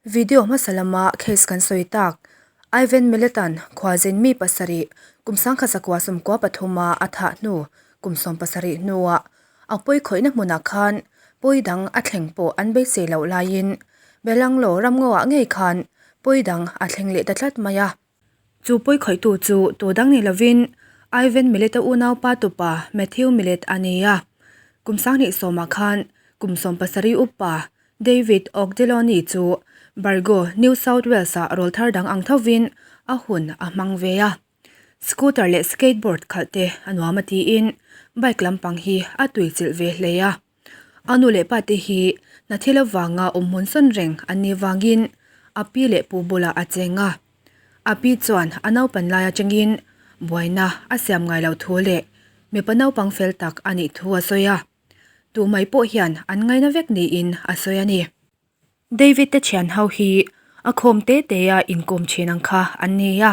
Video hmasa lama case kan sawi tak, Ivan Miletan khualzin mi pasarih kum 1993 a a thah hnu kum 70 hnuah a pawi khawihna hmunah khan pawi dang a thleng pawh an beisei loh laiin Belanglo ramngaw-ah ngei khan pawi dang a thleng leh ta tlat mai a. Chu pawi khawihtu chu tu dang ni lovin Ivan Millet-a unaupa tupa Matthew Millet a ni a. Kum 2010-ah khan kum 70 upa David Ogdelony chu Bargo, New South Wales-ah rawl thar dang ang thovin a hun a hmang ve a. Scooter leh skateboard khalh te a nuam a tiin bike lampang hi a tuichilh ve hle a. A nu leh pa te hi hna thil avanga awm hmun sawn reng an nih vangin a pi leh pu bulah a cheng a. A pi chuan a naupan lai atangin buaina a siam ngai lo thu leh mipa naupang fel tak a nih thu a sawi a. Tu mai pawh hian an ngaina vek niin a sawi a ni. David te thian ho hi a khawm te te a inkawm thin ang kha an ni a,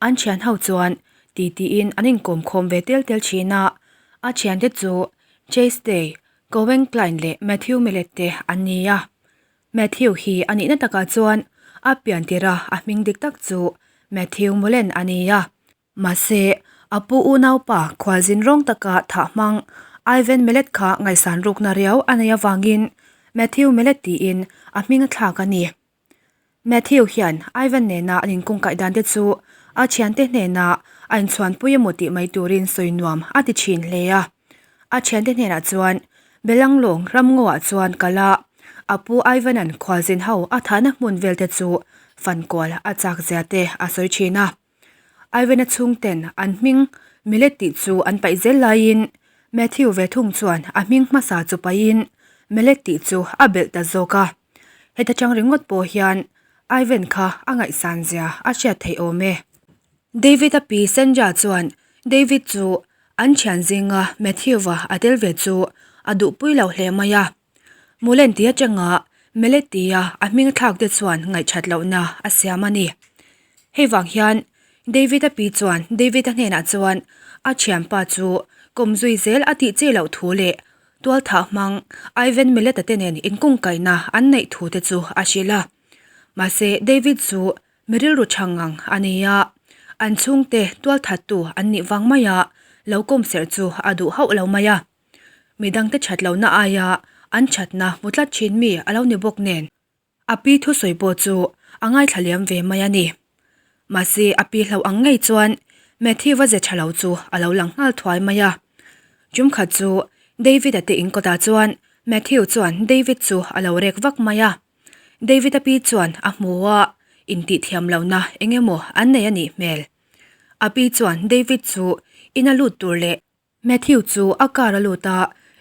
an thian ho chuan ti tiin an inkawm khawm ve tel tel thin a, a thiante chu Chase Day, Cohen Klein leh Matthew Millet te an ni a. Matthew hi a nihna takah chuan a pian tirh a a hming dik tak chu Matthew Mullen a ni a. Mahse, a pu unaupa khualzin rawng taka thah hmang Ivan Milet kha ngaihsan rukna riau a nei avangin Matthew Milet tiin a hming a thlak a ni. Matthew hian Ivan nena an inkungkaih dan te chu a thiante hnena a inchhuanpui emaw tih mai turin sawi nuam a ti thin hle a. A thiante hnenah chuan Belanglawng ramngaw-ah chuan kal a, a pu Ivan-a'n khualzin ho a thahna hmun vel te chu fankual a chak zia te a sawi thin a. Ivan-a chhungten an hming Millet tih chu an paih zel laiin Matthew ve thung chuan a hming hmasa chu paihin Millet tih chu a belh ta zawk a. Heta chang ringawt pawh hian Ivan kha a ngaihsan zia a hriat theih awm e. David-a pi Sandra chuan David chu an thian zinga Matthew-a a tel ve chu a duhpui lo hle mai a. Mulen tih atanga Millet tia a hming thlak te chuan ngaihthat lohna a siam a ni. Hei vang hian David-a pi chuan David-a hnenah chuan a thianpa chu kawm zui zel a tih chi loh thu leh tualthah hmang Ivan Millet-a te nen inkungkaihna an neih thu te chu a hrilh a. Mahse David chu mi rilru tha ngang a ni a, an chhungte tualthattu an nih vang maia lo kawm serh chu a duh hauh lo mai a. Midangte that lohna aia an thatna hmu tlat thin mi a lo ni bawk nen, a pi thusawi pawh chu a ngaithla liam ve mai a ni. Mahse a pi hlauh ang ngei chuan Matthew-a ze tha lo chu a lo lang nghal thuai mai a. Tum khat chu David-a te in kawtah chuan Matthew chuan David chu a lo rek vak mai a. David-a pi chuan a hmu a, intihthiam lohna eng emaw an nei a nih hmel. A pi chuan David chu ina lut tur leh Matthew chu a car a lut a,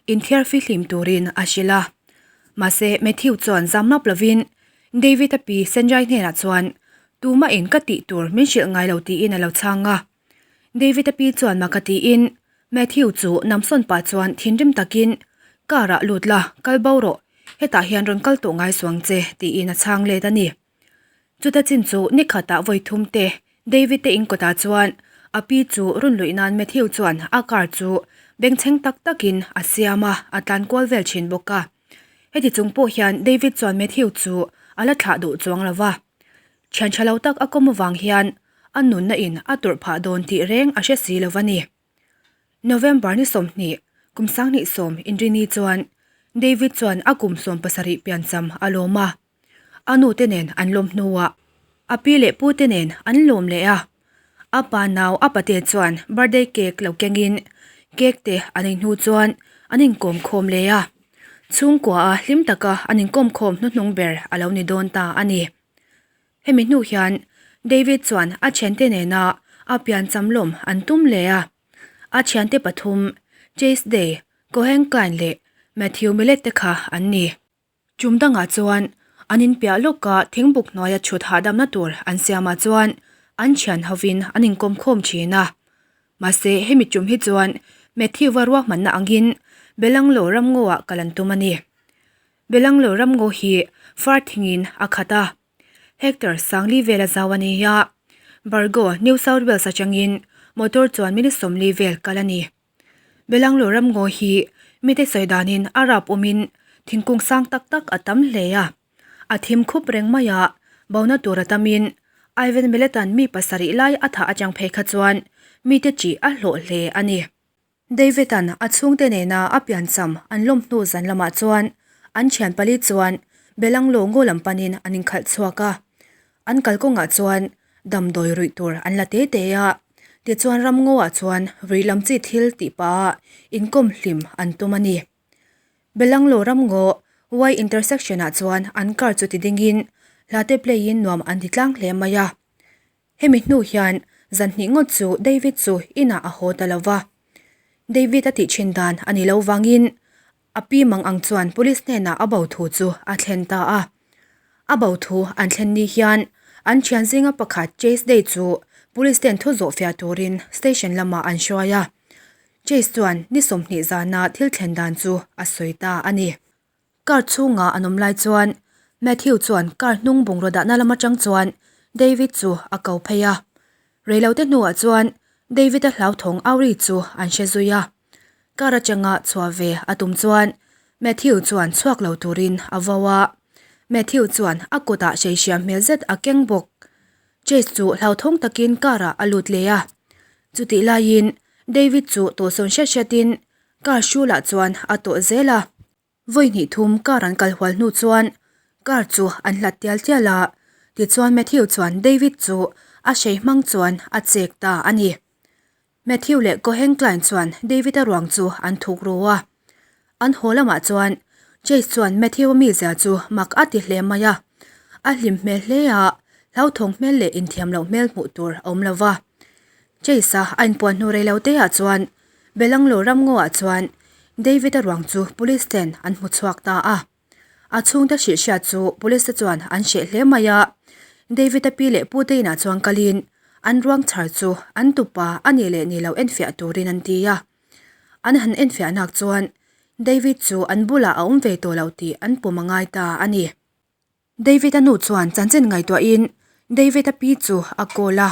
inthiar fihlim turin a hrilh a. Mahse, Matthew chuan zam lap lovin David-a pi Senjai hnenah chuan, Tumahin ka tih tur min hrilh ngai lo tiin a lo chhang a. David-a pi chuan maka tiin Matthew chu namsawn pah chuan thinrim takin, Car-ah lut la, kal bo rawh, hetah hian rawn kal tawh ngai suang che, tiin a chhang let a ni. Chuta chin chu ni khatah vawi thum te David te in kawtah chuan a pi chu run luih nan Matthew chuan a car chu bengchheng tak takin a siam a, a tlan kual vel thin bawk a. Heti chung pawh hian David chuan Matthew chu a la thlah duh chuang lo va. Thian tha lo tak a kawm avang hian a nunna in a tawrh phah dawn tih reng a hre si lo va ni. November ni 20, kum 2010 inrini chuan David chuan a kum 70 piancham a lawm a. A nu te nen an lawm hnuah a pi leh pu te nen an lawm leh a. A pa nau a pate chuan birthday cake lo kengin cake te an ei hnu chuan an inkawm khawm leh a. Chhungkua a hlim taka an inkawm khawm hnuhnung ber a lo ni dawn ta a ni. Hemi hnu hian David chuan a thiante nena a piancham lawm an tum leh a. A thiante pathum Chase Day, Cohen Klein leh Matthew Millet te kha an ni. Chum dangah chuan an inpiah lawka thingbuk hnuaia chhut hahdamna tur an siamah chuan an thian hovin an inkawm khawm thin a. Mahse, hemi tum hi chuan Matthew-a ruahmanna angin Belanglo ramngaw-ah kal an tum a ni. Belanglo ramngaw hi far thingin a khat a, hectare 40 vela zau a ni a. Bargo, New South Wales atangin motor chuan minute 40 vel kal a ni. Belanglo ramngaw hi mite sawi danin a rap awmin thingkung sang tak tak a tam hle a. A thim khup reng mai a, bona tur a tamin Ivan Miletan mi pasarih lai a thah atang phei kha chuan mite ṭih a hlawh hle a ni. David-a'n a chhungte nena a piancham an lawm hnu zan lamah chuan an thian pali chuan Belanglo ngaw lam panin an inkhalh chhuak a. An kalkawngah chuan damdawi ruih tur an la te te a, tichuan ram ngawah chuan ruih lam chi thil tih pahah inkawm hlim an tum a ni. Belanglo ram ngaw Y intersection ah chuan an car chu ti dingin hla te play in nuam an ti tlang hle mai a. Hemi hnu hian zan hnih ngawt chu David chu inah a haw ta lo va. David a tih thin dan a ni lo vangin a pi mang ang chuan police hnenah a bo thu chu a thlen ta a. A bo thu an thlen ni hian an thian zinga pakhat Chase Day chu police ten thu zawhfiah turin station lamah an hruai a. Chase chuan ni 20 zana thil thlen dan chu a sawi ta a ni. Car chhungah an awm lai chuan Matthew chuan car hnung bungraw dahna lam atang chuan David chu a ko phei a. Reilote hnuah chuan David-a hlauthawng Auri chu an hre zui a. Car atanga chhuah ve a tum chuan Matthew chuan chhuak lo turin a vo a. Matthew chuan a kutah hreihriam hmel zet a keng bawk. Chase chu hlauthawng takin car ah a lut leh a. Chutih laiin David chu tawhsawn hriat hriatin car hrulah chuan a tawh zel a. Vawi hnih thum car an kal hual hnu chuan car chu an hlat tial tial a, tichuan Matthew chuan David chu a hrei hmang chuan a chek ta a ni. Matthew leh Cohen Klein chuan David-a ruang chu an thuk ru a. An haw lamah chuan Chase chuan Matthew-a mizia chu mak a ti hle mai a. A hlim hmel hle a, hlauthawng hmel leh inthiam loh hmel hmuh tur a awm lo va. Chase-a a inpuan hnu rei lo teah chuan Belanglo ramngaw-ah chuan David-a ruang chu police ten an hmu chhuak ta a. A chhungte hrilh hriat chu police te chuan an hreh hle mai a, David-a pi leh pu te inah chuan kalin an ruang chhar chu an tupa a nih leh nih loh enfiah turin an ti a. An han enfiah nak chuan David chu an bulah a awm ve tawh lo tih an pawm a ngai ta a ni. David-a nu chuan chanchin ngaihtuahin David-a pi chu a call a.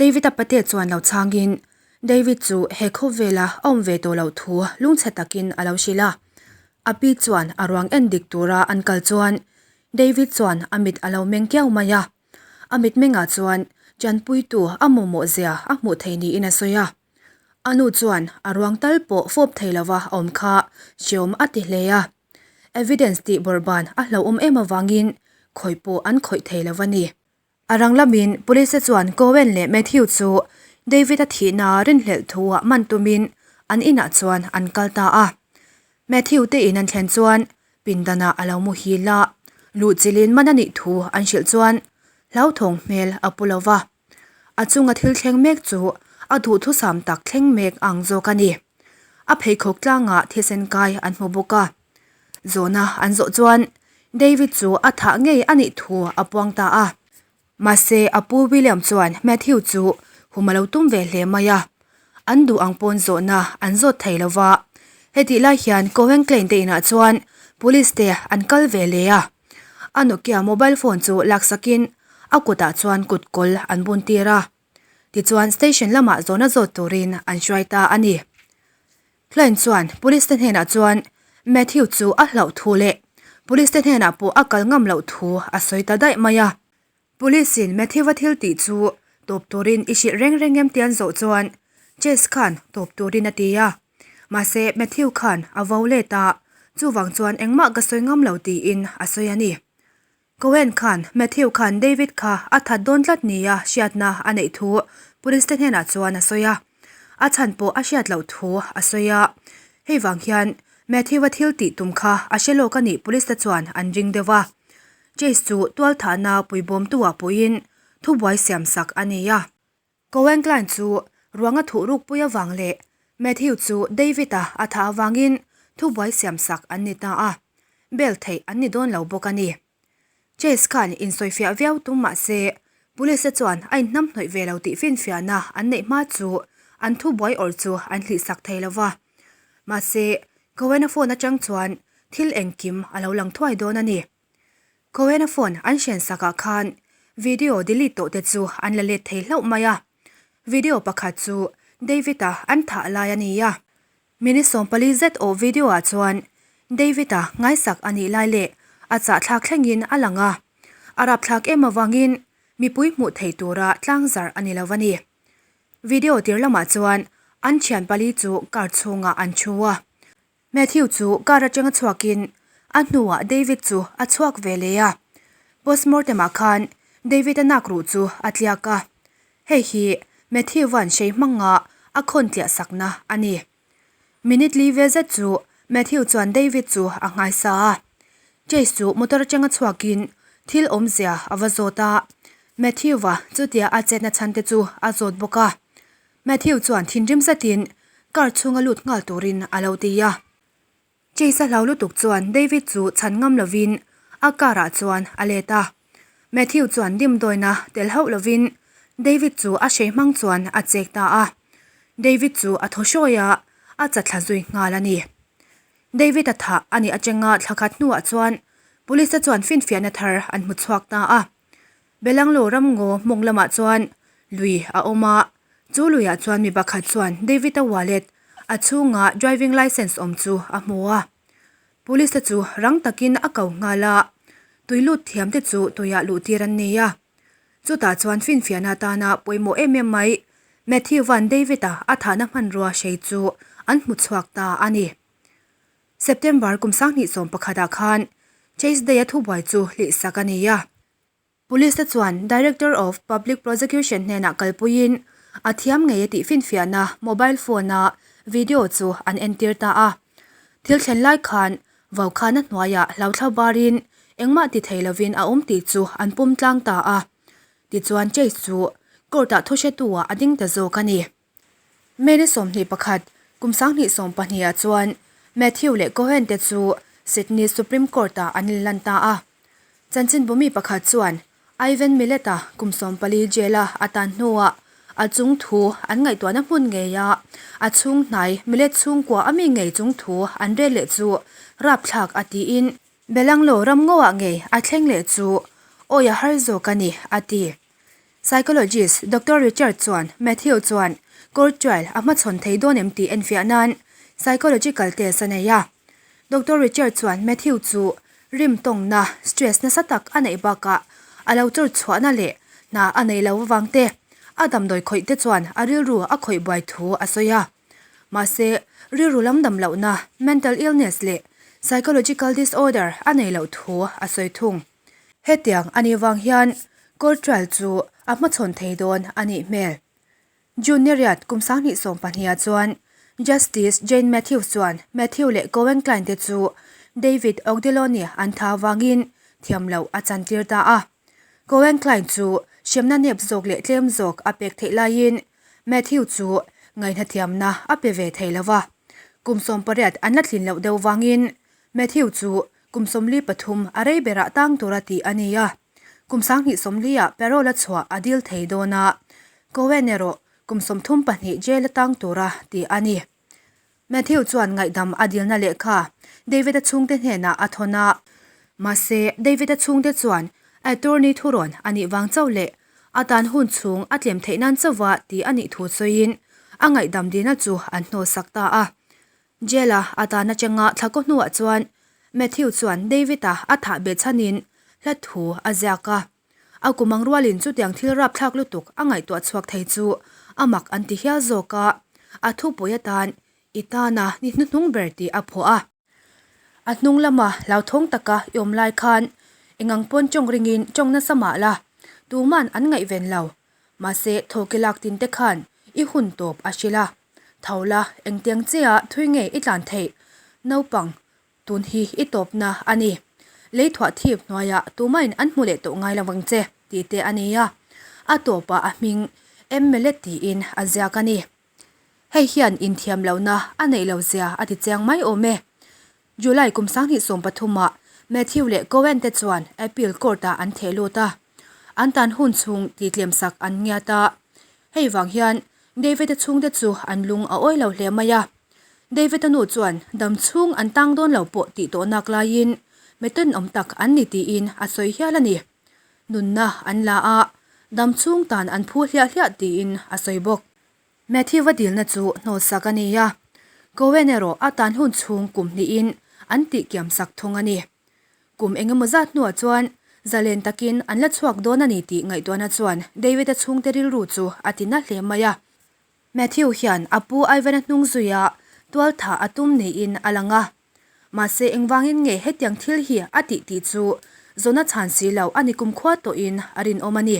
David-a pate chuan lo chhangin David chu he khawvela a awm ve tawh loh thu lungchhe takin a lo hrilh a. A pi chuan a ruang en dik tura an kal chuan David chuan a mit a lo meng kiau mai a. A mitmengah chuan chanpuitu a mawmawh zia a hmuh thei niin a sawi a. A nu chuan a ruang tal pawh fawp thei lova a awm kha hreawm a ti hle a. Evidence tih bawrhban a hlauhawm em avangin khawih pawh an khawih thei lo a ni. A rang lamin police te chuan Cohen leh Matthew chu David-a thihna rinhlelh thuah man tumin an inah chuan an kal ta a. Matthew te in an thlen chuan pindanah a lo muhil a, luhchilhin man a nih thu an hrilh chuan hlauthawng hmel a pu lo va. A chunga thil thleng mek chu a duhthusam tak thleng mek ang zawk a ni. A pheikhawk tlangah thisen kai an hmu bawk a. Zawhna an zawh chuan David chu a thah ngei a nih thu a puang ta a. Mahse a pu William chuan Matthew chu hum a lo tum ve hle mai a. An duh ang pawn zawhna an zawt thei lo va. Hetih lai hian Cohen Klein te inah chuan police te an kal ve leh a. A Nokia mobile phone chu laksakin a kutah chuan kut kawl an bun tir a. Tichuan station lamah zawhna zawt turin an hruai ta a ni. Klein chuan police te hnenah chuan Matthew chu a hlauh thu leh police te hnenah pawh a kal ngam loh thu a sawi ta daih mai a. Police in Matthew-a thil tih chu tawp turin i hrilh reng reng em tian zawh chuan Chase khan tawp turin a ti a. Mahse Matthew khan a vo let a, chuvang chuan engmah ka sawi ngam lo tiin a sawi a ni. Cohen khan Matthew khan David kha a that dawn tlat nia hriatna a neih thu police te hnenah chuan a sawi a. A chhan pawh a hriat loh thu a sawi a. Hei vang hian Matthew-a thil tih tum kha a hre lawk a nih police te chuan an ring deuh a. Chase chu tualthahna puibawmtu-ah pawhin thubuai siamsak a ni a. Cohen Klein chu ruanga thuh rukpui avang leh Matthew chu David-a a thah avangin thubuai siamsak an ni ta a, bail theih an ni dawn lo bawk a ni. Chase khan insawifiah viau tum mah se, police-te chuan a inhnamhnawih ve lo tih finfiahna an neih hma chu an thubuai awrh chu an hlihsak thei lo va. Mahse, Cohen-a phone atang chuan thil engkim a lo lang thuai dawn a ni. Cohen-a phone an hren sakah khan video delete tawh te chu an la let thei hlauh mai a. Video pakhat chu David-a an thah lai a ni a. Minute 40 zet awh video-ah chuan David-a ngaisak a nih lai leh A chahthlak thlengin a lang a, a rapthlak em avangin mipui hmuh theih tura tlangzarh a ni lo a ni. Video tir lamah chuan an thian pali chu car chhungah an thu a. Matthew chu car atanga chhuakin a hnuah David chu a chhuak ve leh a. Postmortem ah khan David-a nak ruh chu a tliak a. Hei hi Matthew-a'n hrei hmanga a khawn tliah sakna a ni. Minute li vel zet chu Matthew chuan David chu a nghaisa a. Chase chu motor atanga chhuakin thil awmzia a va zawt a. Matthew-a chutia a chetna chhan te chu a zawt bawk a. Matthew chuan thinrim zetin car chhunga lut nghal turin a lo ti a. Chase a hlau lutuk chuan David chu chhan ngam lovin a car ah chuan a let a. Matthew chuan dimdawina tel hauh lovin David chu a hrei hmang chuan a chek ta a. David chu a thaw hrawi a, a chatthla zui nghal a ni. David a thah a nih atanga thla khat hnuah chuan Police te chuan finfiahna thar an hmu chhuak ta a. Belanglo ramngaw hmawng lamah chuan lui a awm a, chu luiah chuan mi pakhat chuan David-a wallet a chhunga driving licence awm chu a hmu a. Police te chu rang takin a ko nghal a, tui lut thiam te chu tuiah luh tir an nei a. Chutah chuan finfiahna atana pawimawh em em mai Matthew van David-a a thahna hmanrua hrei chu an hmu chhuak ta a ni. September kum 2011 ah khan Chase Day-a thubuai chu hlihsak a ni a. Police te chuan Director of Public Prosecution hnenah kalpuiin a thiam ngei a tih finfiahna mobile phone-a video chu an entir ta a. Thil thlen lai khan vaukhana hnuaiah hlauthla barin engmah ti thei lovin a awm tih chu an pawm tlang ta a. Tichuan Chase chu court-ah thuhretu-ah a ding ta zawk a ni. May ni 21, kum 2020 ah chuan Matthew leh Cohen te chu Sydney Supreme Court-ah an inlan ta a. Chanchinbu mi pakhat chuan Ivan Milat-a kum 14 jail-a a tan hnuah a chung thu an ngaihtuahna hmun ngeia a chhung hnai Milat chhungkua a mi ngei chung thu an rel leh chu rapthlak a tiin Belanglo ram ngoah ngei a thleng leh chu awi a har zawk a ni, a ti. Psychologist Doctor Richard chuan Matthew chuan court trial a hmachhawn thei dawn em tih enfiah nan psychological test a nei a. Doctor Richard chuan Matthew chu rim tawngna, stress nasa tak a neih bakah a lo chawr chhuahna leh hna a nei lo avang te, a damdawi khawih te chuan a rilru a khawih buai thu a sawi a. Mahse, rilru lam dam lohna, mental illness leh psychological disorder a nei loh thu a sawi thung. Hetiang a nih vang hian court trial chu a hmachhawn thei dawn a nih hmel. June ni riat kum 2020 ah chuan Justice Jane Matthews chuan Matthew leh Cohen Klein te chu David Ogdeloni an tha avangin thiam loh a chantir ta a. Cohen Klein chu hremna nep zawk leh tlem zawk a pek theih laiin Matthew chu ngaihnathiamna a pe ve thei lo va. Kum 18 an la tlin loh deuh vangin Matthew chu Kum 43 a rei berah tang tura tih a ni a, kum 2040 ah parole a chhuah a dil thei dawn a, Cohen erawh kum 34 jail a tang tura tih a ni. Matthew chuan ngaihdam a dilna lehkha David-a chhungte hnenah a thawn a, mahse David-a chhungte chuan attorney thurawn a nih vang chauh leh a tan hun chhung a tlem theih nan chauha tih a nih thu sawiin a ngaihdam dilna chu an hnawlsak ta a. Jail-a a tan atanga thla kaw hnuah chuan Matthew chuan David-a a thah beh chhanin hla thu a ziak a. A kum ang rualin chutiang thil rapthlak lutuk a ngaihtuah chhuak thei chu a mak an ti hial zawk a, a thupui atan i tana ni hnuhnung ber tih a phuah a. A hnung lama hlauthawng taka i awm lai khan engang pawn tawng ringin tawng nasa mah la, tuman an ngaihven lo. Mahse, thawke lak tin te khan i hun tawp a hrilh a. Tho la, engtiang chiah thui nge i tlan theih? Naupang, tun hi i tawpna a ni. Lei thuah thip hnuaiah tumahin an hmu leh tawh ngai lo vang che, tih te a ni a. A tawpah a hming Emmelet tiin a ziak a ni. Hei hian inthiam lohna a neih lo zia a ti chiang mai awm e. July kum 2013 ah Matthew leh Cohen te chuan Appeal Court ah an theh lut a. An tan hun chhung tihtlem sak an ngiat a. Hei vang hian David-a chhungte chu an lung a awi lo hle mai a. David-a nu chuan dam chhung an tang dawn lo pawh tih tawh nak laiin miten awm tak an ni tiin a sawi hial a ni. Nunna an la a, dam chhung tan an phu hliah hliah tiin a sawi bawk. Matthew-a dilna chu hnawlsak a ni a, Cohen erawh a tan hun chhung kum hnihin an tihkiam sak thung a ni. Kum engemaw zat hnuah chuan zalen takin an la chhuak dawn a ni tih ngaihtuahna chuan David-a chhungte rilru chu a ti na hle mai a. Matthew hian a pu Ivan-a hnung zuia tual thah a tum niin a lang a. Mahse engvangin nge hetiang thil hi a tih tih chu zawhna chhan si lo a ni kumkhua tawhin a rinawm a ni.